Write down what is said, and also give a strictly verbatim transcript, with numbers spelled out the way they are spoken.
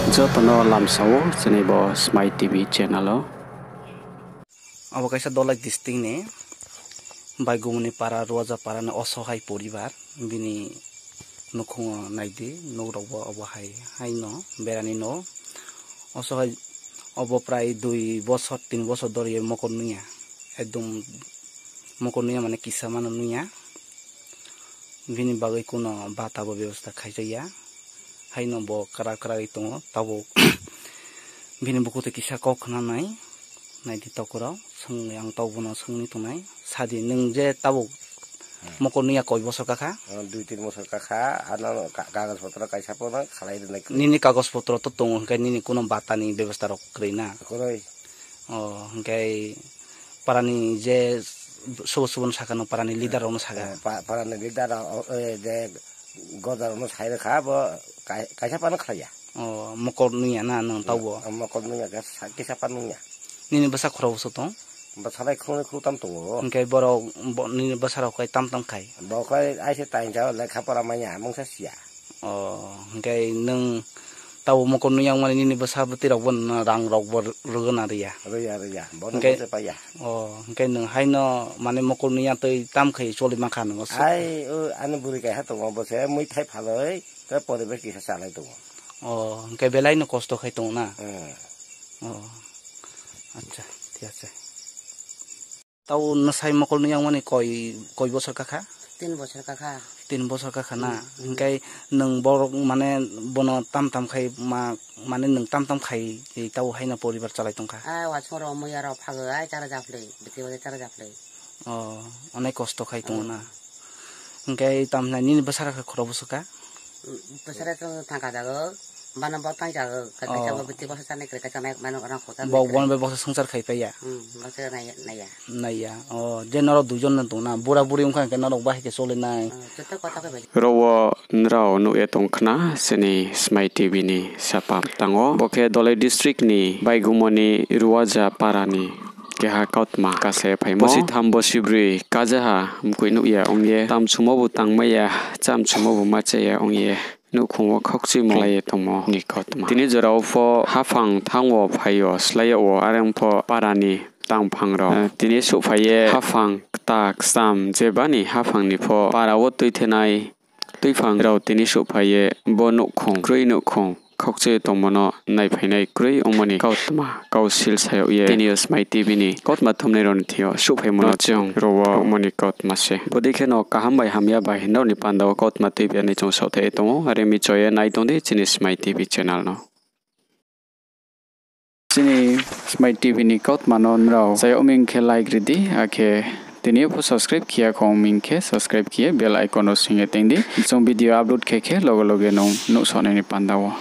Joto no lamsa ou chini bo Smai T V channel o. Abo kaisa Dolai district ni Baigumoni para, Ruaja para ni osohai poribar, bini nouhkhong o nai di, nouh rao bo abo hai, hai no berani no. Osohai obo prai dui bosor, tin bosor dori ye mokol nuh ya. Ekdom mokol nuh ya mane kisa mano nuh ya. Bini bagoi kuno bata bo bebosta khaijak ya. Hai no bo kra kra ri tong ou, tabuk bini bukhu tei kisa kau khna nai. Nai di takhu rao, ang taoh bo no swng ni tongnai. Sa di, nung je tabuk mokol nuh ya koi bosor kakha? Dui tin bosor kakha, ano kagos potro kaisa pho no khalai rinai kroi. Nini kagos potro to tong ou, hing khe nini kuno bata ni bebosta rao kroi na? Kroi. O, hing khe para ni je subo subo no sakha, no para ni leader rao no sakha? Para ni leader rao, je goda rao no sai rwkha, bo kaisa pha no khlai ya. O, mokol nuh ya na nung taoh bo? Mokol nuh ya khe kisa pha nuh ya. Nini bwsa khorao bwswk tong? Bwsa lai khoroknwi khoroktham tong ou. Hing khe borok, nini bwsa rao khe tam tam khai? Bo khe aise taing jao, lekha pora manya, mungsa si ya. O, hing khe nung taoh mokol nuh ya ongmani nini bwsa bwtwi rao bo no rang rao bo rwgwna ri ya? Ri ya, ri ya. Bo no hing khe bo se pai ya. O, hing khe nung hai no mane mokol nuh ya twi tam khai choli mankha nung o? Ai, o, ani bwrwi kaiha tong ou, bo se muithai phalwi, tei poribar kisa chalai tong ou. O, hing khe belai no kosto khai tong ou na? O, acha, thik ache. Taoh nwsai mokol nuh ya ongmani koi, koi bosor kakha? Tin bosor kakha na? Hing khe nung borok mane bono tam tam khai ma, mane nung tam tam khai taoh hai no poribar chalai tong kha? Ai, wasung rao, muiya rao phagwi, ai, chara japhlwi, bwtwi bo chara japhlwi. O, onek kosto khai tong ou na? Hing khe tam nai nini bwsa rao khe khorao bwswk kha? Bwsa rao to thangka jago, bana bo tang jago, kaisa bo bwtwi bwsa chanai kwrwi, kaisa nai mano rang khota. Bo bono bai bwsa swngchar khai pai ya? Nai ya. O, je norok duijon no tong na, bura buri wngkha hing khe norok bahai khe choli nai. Ro wo nrao nuh ye tong khna chini Smai T V ni sapa tang ou. Bo khe Dolai district ni Baigumoni Ruaja para ni keha kautma kasa ye phaimo. Bosi tham bosi brwi kajaha mkoih nuh ya ong ye, tamsumo bo tangmai ya, chamsumo bo ma cha ya ong ye, nouhkhong wo khaukchimo khlai ye tongmo ni kautma. Tini jora wo pho haphang thanng wo phai yo, slái yag wo, are ong pho para ni tangphang rao tini souhphai ye haphang kta kcham jeba ni haphang ni pho para wo tuithenai tuiphang rao tini souhphai ye bo nouhkhong, kroi nouhkhong khaukchai ye tongmo no naiphainai kroi ongmo ni kautma kau sil sa yag ye tini yo Smai T V ni kautma thumnai rao ni thing yo souhphaimo no chung ro wo nuhmo ni kautma se. Bodei khe no kaham bai hamya bai nrao ni panda wo kautma tuibi ya nai chung saohthaih ye tong ou, are mi choi ye nai tong di chini Smai T V channel no. Chini Smai T V ni kautma no nrao chayag ming khe like ri di, akhe tini yo pho subscribe khe ya khong ming khe subscribe khe ye bell icon no swing ye teng di. Chung video upload khe khe loge loge nung nuhsao nai ni panda wo.